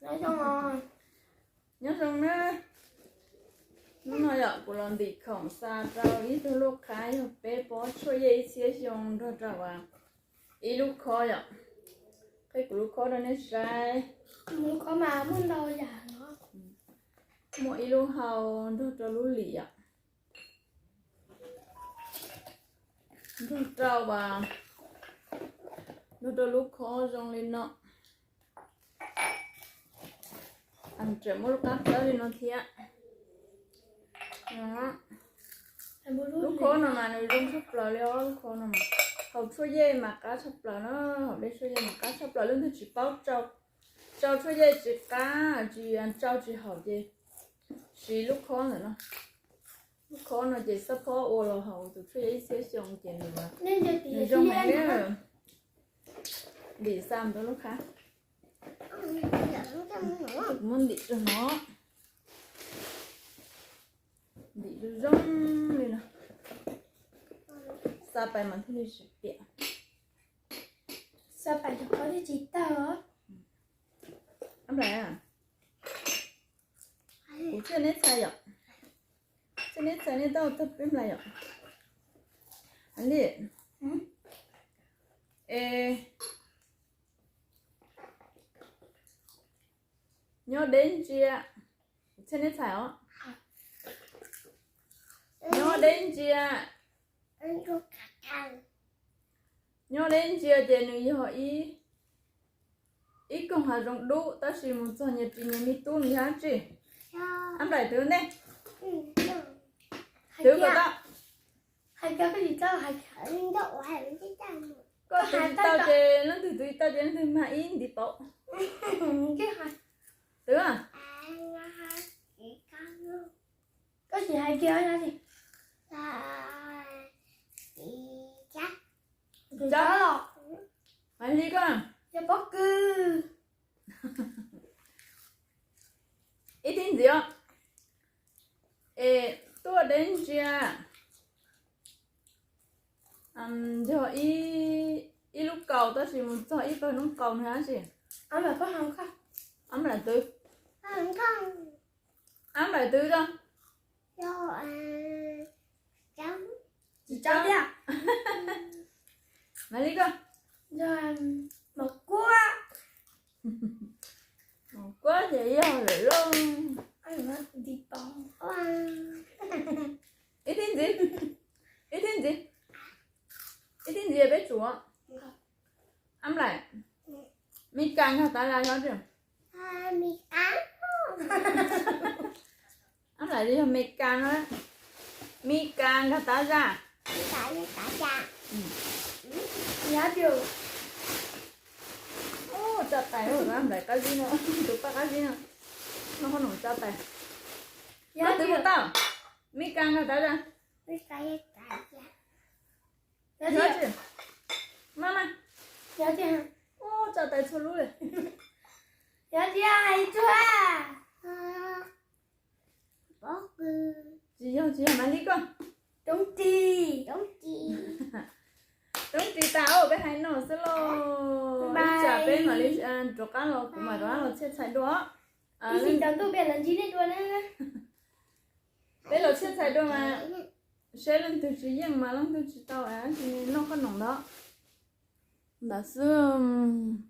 Nyob zoo na. Hnub no yom kuv los ntim khoom xa rau ib tug lub qhab yog peb pob tshuaj yej ib txhiab xyoo nrog rau ib lub khob yom. Qhib kuv lub khob rau nej saib. Muaj ib lub hau nrog rau lub lim yom. Nrog rau, nrog rau lub khob zoo li no. Tseem muaj lub qab txawb li no thiab. Lub khob no mas nws zoo tshaj plaws li os, lub khob no mas haus tshuaj yej mas qab tshaj plaws na, haus dej tshuaj yej mas qab tshaj plaws, leej twg tsis paub tsau tshuaj yej tsis qab, tsis tsau tsis haum ces siv lub khob ntawm no. Lub khob no ces xab phob ua los haus tus tshuaj yej ib txhiab xyoo ces nws, nws zoo heev li. Ntim xa rau lub qhab. Kuv muab ntim rau no. Ntim zoo zoo li no. Xa pais mas thiaj li tsis piam. Xa pais cov khob thiaj tsis tawg os. Kuv txhij neb txhais yom. Txhij neb txhais nej tau tag peb nplais yom. Li es nyob deb ntsia, txhij neb txhais os. Nyob deb ntsia, nyob deb ntsia ces nws yog ib, ib koog hav zoov dub tab sis mus txog nyias ris nyias me tub nws yog dab tsi? Ab nplaim twv ntej. Twv kom tau. Koj twv tsis tau ces leej twg twv tau ces leej twg mag ib ntiv pauv. Twv. Koj tsis hais kiag. Hais li koj. Yog pob kws. Ib thib ntxiv os. Es tuaj deb ntsia. Yog ib lub kaus tab sis mus txog ib pawg noob qaus nws dab tsi? Ab nplaim twv. Ab nplaim twv rau. Tsis tau tiag. Hais li koj. Maum kuab. Maum kuab ces yog lawm lauj. Ib thib ntxiv, ib thib ntxiv, ib thib ntxiv peb tsum. Ab nplaim, Mes Kas nkag tav zaj yog dab tsi? Ab nplaim yog Mes Kas no. Mes Kas nkag tav zaj. Tsa tais, ab nplaim qab zib no, tus paj qab zib no, noj qhob noom tsa tais. Koj twv puas tau? Mes Kas nkag tav zaj. Maj maj. Tsa tais txhua lub li. Tsis yog, tsis yog, mas li koj. Roob ris tas, peb hais no xwb lauj. Ib tsam peb mam li rov qab los, kuv mam rov qab los txhiaj txhais dua. Peb los txhiaj txhais dua mas seb leej twg tsis yeej mas leej twg tsis tau noj qhob noom ntawd. Ntawd xwb.